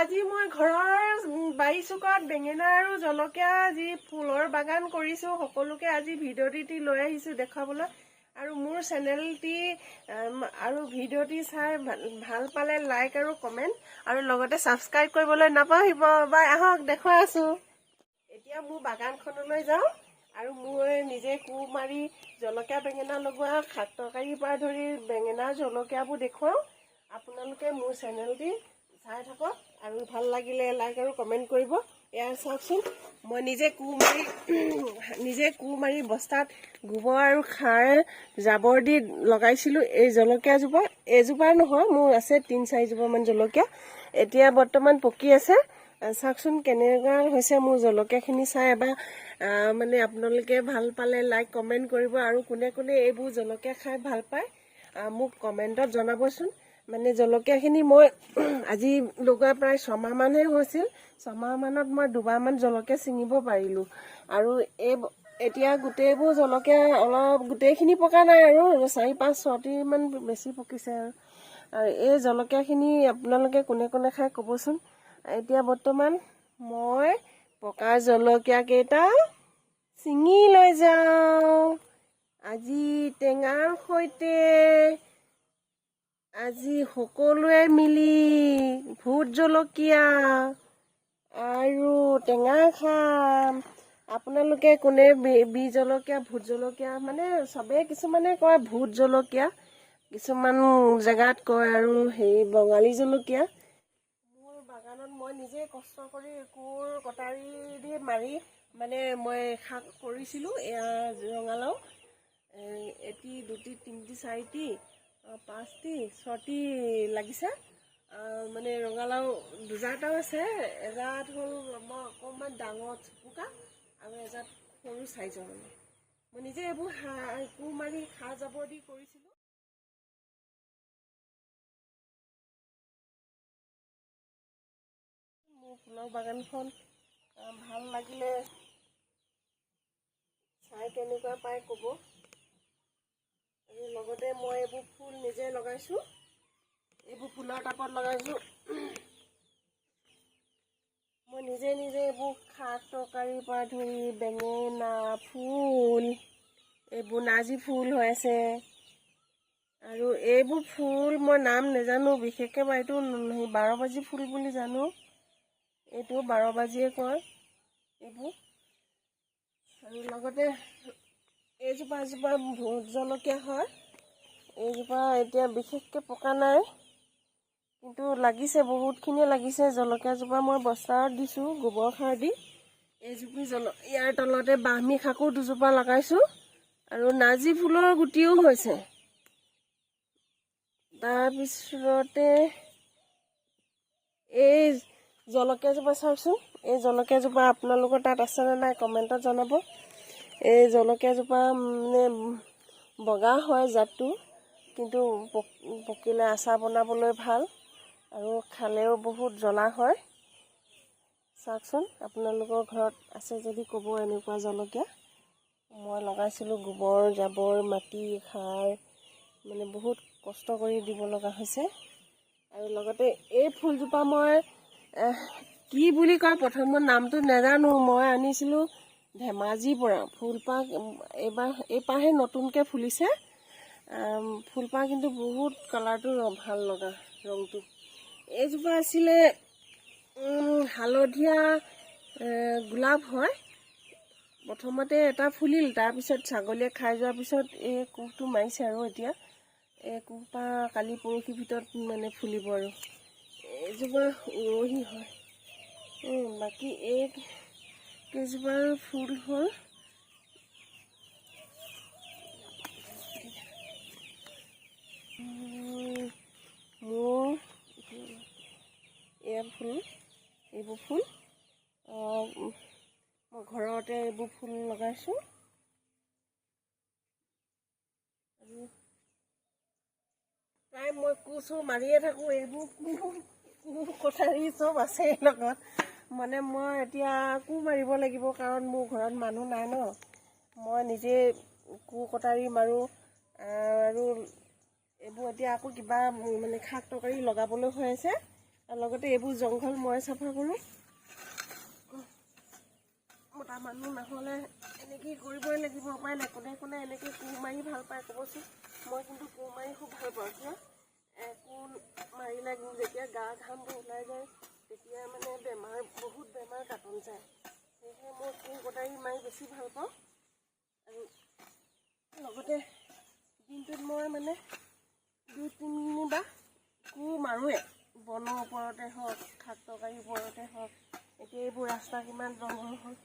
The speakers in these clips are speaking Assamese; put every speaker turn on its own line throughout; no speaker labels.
আজি মই ঘৰৰ বাৰী চুকত বেঙেনা আৰু জলকীয়া যি ফুলৰ বাগান কৰিছোঁ সকলোকে আজি ভিডিঅ'টি লৈ আহিছোঁ দেখুৱাবলৈ। আৰু মোৰ চেনেলটি আৰু ভিডিঅ'টি চাই ভাল পালে লাইক আৰু কমেণ্ট আৰু লগতে ছাবস্ক্ৰাইব কৰিবলৈ নাপাহৰিব। বাই, আহক দেখুৱাই আছোঁ। এতিয়া মোৰ বাগানখনলৈ যাওঁ আৰু মই নিজে কোৰ মাৰি জলকীয়া বেঙেনা লগোৱা শাক তৰকাৰীৰ পৰা ধৰি বেঙেনা জলকীয়াবোৰ দেখুৱাওঁ। আপোনালোকে মোৰ চেনেলটি চাই থাকক আৰু ভাল লাগিলে লাইক আৰু কমেণ্ট কৰিব। এয়া চাওকচোন, মই নিজে কোৰ মাৰি বস্তাত গোবৰ আৰু সাৰ জাবৰ দি লগাইছিলোঁ এই জলকীয়াজোপা। এইজোপা নহয়, মোৰ আছে 3-4 জোপামান জলকীয়া, এতিয়া বৰ্তমান পকি আছে। চাওকচোন কেনেকুৱা হৈছে মোৰ জলকীয়াখিনি চাই এবাৰ মানে আপোনালোকে ভাল পালে লাইক কমেণ্ট কৰিব। আৰু কোনে কোনে এইবোৰ জলকীয়া খাই ভাল পায় মোক কমেণ্টত জনাবচোন। মানে জলকীয়াখিনি মই আজি লগোৱা প্ৰায় ছমাহমানহে হৈছিল। ছমাহমানত মই দুবাৰমান জলকীয়া ছিঙিব পাৰিলোঁ। আৰু এই এতিয়া গোটেইবোৰ জলকীয়া অলপ গোটেইখিনি পকা নাই আৰু 4, 5, 6টিমান বেছি পকিছে। আৰু এই জলকীয়াখিনি আপোনালোকে কোনে কোনে খাই ক'বচোন। এতিয়া বৰ্তমান মই পকা জলকীয়া কেইটা ছিঙি লৈ যাওঁ। আজি টেঙাৰ সৈতে আজি সকলোৱে মিলি ভোট জলকীয়া আৰু টেঙা খাম। আপোনালোকে কোনে বি জলকীয়া, ভোট জলকীয়া, মানে চবেই কিছুমানে কয় ভোট জলকীয়া, কিছুমান জেগাত কয় আৰু হেৰি বঙালী জলকীয়া। মোৰ বাগানত মই নিজে কষ্ট কৰি কোৰ কটাৰী দি মাৰি মানে মই শাক কৰিছিলোঁ। এয়া ৰঙালাও এটি, দুটি, তিনিটি, চাৰিটি, পাঁচটি, ছটি লাগিছে। মানে ৰঙালাও দুজাতও আছে। এজাত হ'ল মই অকণমান ডাঙৰ থুপুকা আৰু এজাত সৰু চাইজৰ। মানে মই নিজে এইবোৰ সাৰ কোৰ মাৰি সাৰ জাবৰ দি কৰিছিলোঁ। মোৰ ফুলৰ বাগানখন ভাল লাগিলে চাই কেনেকুৱা পায় ক'ব। আৰু লগতে মই এইবোৰ ফুল নিজে লগাইছোঁ, এইবোৰ ফুলৰ টাবত লগাইছোঁ। মই নিজে নিজে এইবোৰ শাক তৰকাৰীৰ পৰা ধৰি বেঙেনা, ফুল, এইবোৰ নাৰ্জী ফুল হৈ আছে। আৰু এইবোৰ ফুল মই নাম নাজানো বিশেষকৈ, মই এইটো বাৰবাজি ফুল বুলি জানো। এইটো বাৰবাজিয়ে কয় এইবোৰ। আৰু লগতে এইজোপা এজোপা ভোট জলকীয়া হয়। এইজোপা এতিয়া বিশেষকৈ পকা নাই, কিন্তু লাগিছে, বহুতখিনিয়ে লাগিছে। জলকীয়াজোপা মই বস্তাত দিছোঁ গোবৰ সাৰ দি। এইজোপি ইয়াৰ তলতে ব্ৰাহ্মী শাকো দুজোপা লগাইছোঁ আৰু নাৰ্জী ফুলৰ গুটিও হৈছে। তাৰপিছতে এই জলকীয়াজোপা চাওকচোন। এই জলকীয়াজোপা আপোনালোকৰ তাত আছেনে নাই কমেণ্টত জনাব। এই জলকীয়াজোপা মানে বগা হয় জাতটো, কিন্তু পকিলে আচাৰ বনাবলৈ ভাল আৰু খালেও বহুত জ্বলা হয়। চাওকচোন, আপোনালোকৰ ঘৰত আছে যদি ক'ব এনেকুৱা জলকীয়া। মই লগাইছিলোঁ গোবৰ জাবৰ মাটি সাৰ, মানে বহুত কষ্ট কৰি দিব লগা হৈছে। আৰু লগতে এই ফুলজোপা মই কি বুলি কয় প্ৰথম মই নামটো নাজানো। মই আনিছিলোঁ ধেমাজিৰ পৰা ফুলপাহ। এইবাৰ এইপাহে নতুনকৈ ফুলিছে। ফুলপাহ কিন্তু বহুত কালাৰটো ভাল লগা ৰংটো। এইজোপা আছিলে হালধীয়া গোলাপ হয়। প্ৰথমতে এটা ফুলিল, তাৰপিছত ছাগলীয়ে খাই যোৱাৰ পিছত এই কোঁহটো মাৰিছে। আৰু এতিয়া এই কোঁহপাহ কালি পৰহিৰ ভিতৰত মানে ফুলিব। আৰু এইজোপা উৰহি হয়। বাকী এই কেইজোপাৰ ফুল হ'ল। মোৰ এয়া ফুল, এইবোৰ ফুল মই ঘৰতে এইবোৰ ফুল লগাইছোঁ। আৰু প্ৰায় মই কোৰ চোৰ মাৰিয়ে থাকোঁ। এইবোৰ কোৰ কটাৰী চব আছে লগত। মানে মই এতিয়া কোৰ মাৰিব লাগিব, কাৰণ মোৰ ঘৰত মানুহ নাই ন। মই নিজে কোৰ কটাৰী মাৰোঁ। আৰু এইবোৰ এতিয়া আকৌ কিবা মানে শাক তৰকাৰী লগাবলৈ হৈ আছে। আৰু লগতে এইবোৰ জংঘল মই চাফা কৰোঁ। মতা মানুহ নহ'লে এনেকেই কৰিবই লাগিব, উপায় নাই। কোনে কোনে এনেকৈ কোৰ মাৰি ভাল পায় ক'বচোন। মই কিন্তু কোৰ মাৰি খুব ভাল পাওঁ। কিয়? কোৰ মাৰিলে যেতিয়া গা ঘামবোৰ ওলাই যায়, তেতিয়া মানে বেমাৰ, বহুত বেমাৰ কাটন যায়। সেয়েহে মই কোৰ কটাৰী মাৰি বেছি ভাল পাওঁ। আৰু লগতে দিনটোত মই মানে দুই তিনিবাৰ কোৰ মাৰোঁৱে, বনৰ ওপৰতে হওক, শাক তৰকাৰীৰ ওপৰতে হওক। এতিয়া এইবোৰ ৰাস্তা কিমান জংঘল হ'ল।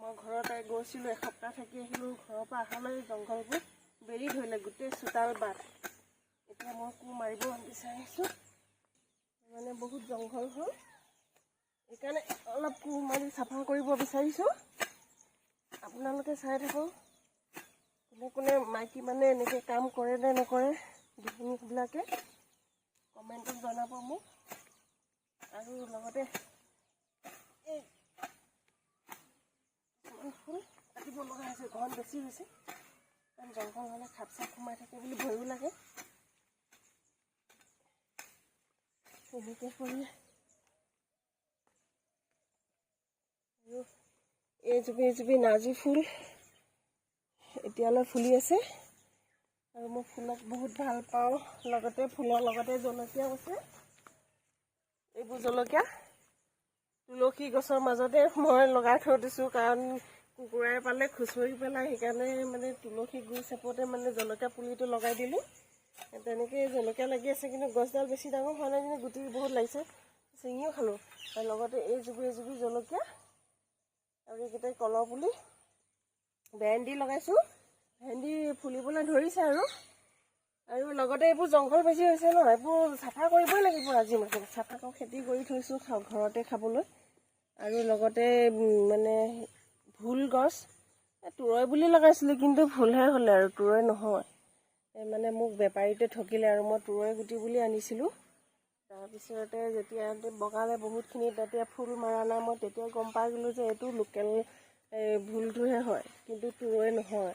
মই ঘৰতে গৈছিলোঁ, এসপ্তাহ থাকি আহিলোঁ। ঘৰৰ পৰা অহালৈ জংঘলবোৰ বেৰি ধৰিলে গোটেই চোতাল বাট। এতিয়া মই কোৰ মাৰিব বিচাৰিছোঁ, মানে বহুত জংঘল হ'ল, সেইকাৰণে অলপ কোৰ মাৰি চাফা কৰিব বিচাৰিছোঁ। আপোনালোকে চাই থাকক, কোনে কোনে মাইকী মানে এনেকৈ কাম কৰে নে নকৰে গৃহিণীবিলাকে, কমেণ্টত জনাব মোক। আৰু লগতে এই কিছুমান ফুল কাটিব লগা হৈছে, ঘন বেছি হৈছে। কাৰণ জংঘল হ'লে সাপ চাপ সোমাই থাকে বুলি ভয়ো লাগে। এনেকৈ কৰি আৰু এইজুপি এইজুপি নাৰ্জী ফুল এতিয়ালৈ ফুলি আছে। আৰু মই ফুলক বহুত ভাল পাওঁ। লগতে ফুলৰ লগতে জলকীয়াও আছে। এইবোৰ জলকীয়া তুলসী গছৰ মাজতে মই লগাই থৈ দিছোঁ, কাৰণ কুকুৰাই পালে খুচৰি পেলাই। সেইকাৰণে মানে তুলসী গুৰি চাপতে মানে জলকীয়া পুলিটো লগাই দিলোঁ। তেনেকৈ জলকীয়া লাগি আছে, কিন্তু গছডাল বেছি ডাঙৰ হোৱা নাই, কিন্তু গুটি বহুত লাগিছে, ছিঙিও খালোঁ। আৰু লগতে এইজুপি এইজুপি জলকীয়া আৰু এইকেইটাই কলৰ পুলি। ভেন্দি লগাইছোঁ, ভেন্দি ফুলিবলৈ ধৰিছে। আৰু লগতে এইবোৰ জংঘল বেছি হৈছে ন, এইবোৰ চাফা কৰিবই লাগিব আজি। মানে চাফা কৰি খেতি কৰি থৈছোঁ খাওঁ, ঘৰতে খাবলৈ। আৰু লগতে মানে ভোল গছ, এই তুৰৈ বুলি লগাইছিলোঁ, কিন্তু ভোলহে হ'লে আৰু তুৰৈ নহয়। এই মানে মোক বেপাৰীটোৱে ঠগিলে আৰু মই তুৰৈ গুটি বুলি আনিছিলোঁ। তাৰপিছতে যেতিয়া বগালে বহুতখিনি, তেতিয়া ফুল মৰা নাই। মই তেতিয়া গম পাই গ'লোঁ যে এইটো লোকেল এই ভোলটোহে হয়, কিন্তু তুৰৈ নহয়।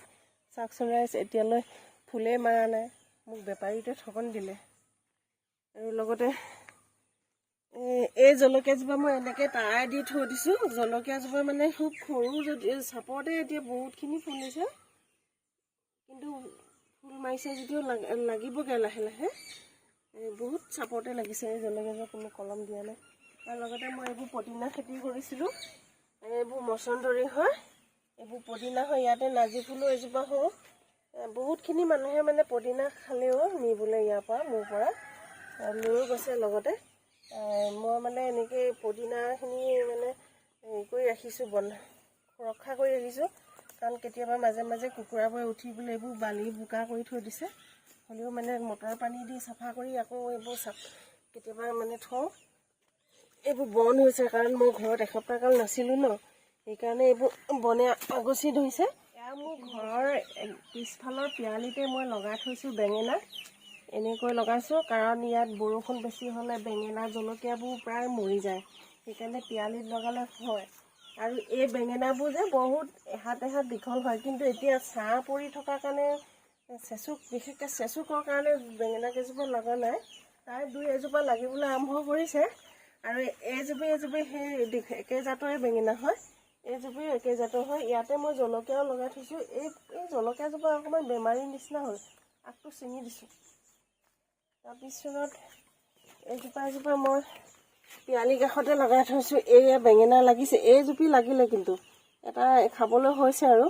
চাওকচোন ৰাইজ, এতিয়ালৈ ফুলেই মৰা নাই, মোক বেপাৰীটোৱে ঠগন দিলে। আৰু লগতে এই জলকীয়াজোপা মই এনেকৈ তাৰাই দি থৈ দিছোঁ। জলকীয়াজোপা মানে খুব সৰু যদি চাপৰতে এতিয়া বহুতখিনি ফুলিছে, কিন্তু ফুল মাৰিছে যদিও লাগিবগৈ লাহে লাহে। এই বহুত চাপৰতে লাগিছে এই জলকীয়াজোপা, কোনো কলম দিয়া নাই। আৰু লগতে মই এইবোৰ পদিনা খেতি কৰিছিলোঁ। এইবোৰ মচন্দৰী হয়, এইবোৰ পদিনা হয়। ইয়াতে নাৰ্জী ফুলো এজোপা সৰু। বহুতখিনি মানুহে মানে পদিনা খালেও নিবলৈ ইয়াৰ পৰা মোৰ পৰা লৈও গৈছে। লগতে মই মানে এনেকৈ পদিনাখিনি মানে হেৰি কৰি ৰাখিছোঁ, বন সুৰক্ষা কৰি ৰাখিছোঁ, কাৰণ কেতিয়াবা মাজে মাজে কুকুৰাবোৰে উঠি পেলাই এইবোৰ বালি বোকা কৰি থৈ দিছে। হ'লেও মানে মটৰ পানী দি চাফা কৰি আকৌ এইবোৰ কেতিয়াবা মানে থওঁ। এইবোৰ বন হৈছে, কাৰণ মই ঘৰত এসপ্তাহ কাল নাছিলোঁ ন, সেইকাৰণে এইবোৰ বনে আগচি ধৰিছে। এয়া মোৰ ঘৰৰ পিছফালৰ পিৰালিতে মই লগাই থৈছোঁ বেঙেনা। এনেকৈ লগাইছোঁ, কাৰণ ইয়াত বৰষুণ বেছি হ'লে বেঙেনা জলকীয়াবোৰ প্ৰায় মৰি যায়, সেইকাৰণে পিৰালিত লগালে হয়। আৰু এই বেঙেনাবোৰ যে বহুত এহাত এহাত দীঘল হয়, কিন্তু এতিয়া ছাঁ পৰি থকাৰ কাৰণে চেচুক, বিশেষকৈ চেচুকৰ কাৰণে বেঙেনা কেইজোপা লগা নাই। তাৰ দুই এজোপা লাগিবলৈ আৰম্ভ কৰিছে। আৰু এইজোপি এজোপি সেই একে জাতৰে বেঙেনা হয়, এইজোপিও একে জাতৰ হয়। ইয়াতে মই জলকীয়াও লগাই থৈছোঁ। এই জলকীয়াজোপা অকণমান বেমাৰীৰ নিচিনা হ'ল, আগটো ছিঙি দিছোঁ। তাৰপিছত এইজোপা এজোপা মই পিৰালি কাষতে লগাই থৈছোঁ। এয়া বেঙেনা লাগিছে, এইজুপি লাগিলে, কিন্তু এটা খাবলৈ হৈছে আৰু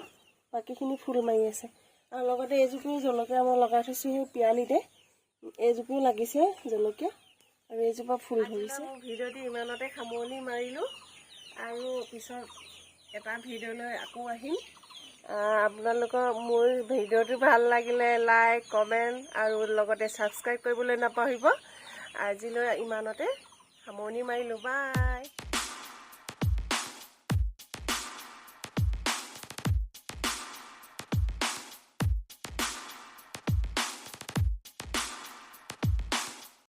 বাকীখিনি ফুল মাৰি আছে। আৰু লগতে এইজোপিও জলকীয়া মই লগাই থৈছোঁ সেই পিৰালিতে, এইজোপিও লাগিছে জলকীয়া আৰু এইজোপা ফুল ধৰিছে। মোৰ ভিডিঅ'টো ইমানতে সামৰণি মাৰিলোঁ আৰু পিছত এটা ভিডিঅ'লৈ আকৌ আহিম। আপোনালোকৰ মোৰ ভিডিঅ'টো ভাল লাগিলে লাইক, কমেণ্ট আৰু লগতে ছাবস্ক্ৰাইব কৰিবলৈ নাপাহৰিব। আজিলৈ ইমানতে সামৰণি মাৰিলোঁ। বাই।